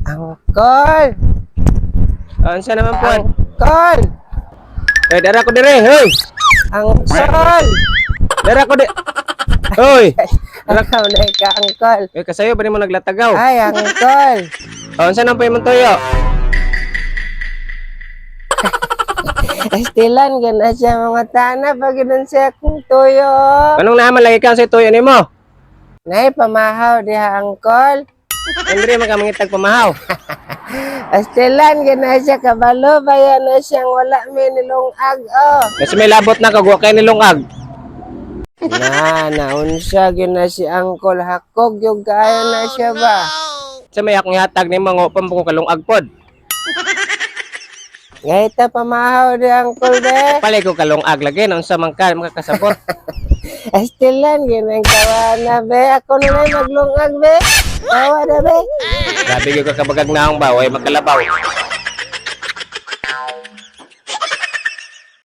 Angkol! Unsa naman po? Angkol! Eh, dara ko dire, hoy. Angkol! Dara ko di. Hoy. Ikaw na ka, angkol. Eh, kasayo ba nimo naglatagaw? Ay, angkol! Oh, unsa naman po imong tuyo? Estilan, gana siya mga tana pag ganun siya akong tuyo. Anong naaman lagi ka sa tuyo nimo? Nay, pamahaw diha, angkol. Andre man ka mangitag pamahaw. Estilan, gana siya kabalo, baya na siyang wala may nilungag, oh. Kasi may labot na kag wa kay nilungag. Na, naunsa, gana si angkol, hakog, yung kaayo na siya ba? Sa may akong ihatag nimo ngo pa mo kalungag pod. Ngay ta pamahaw di angkol be. Palay ko kalungag lagi unsa man ka makakasabot. Estilan, gana ang kawana be. Ako na lang maglungag be. Kawa na be. Grabe gyud ka kabagag naong ba, way makalabaw.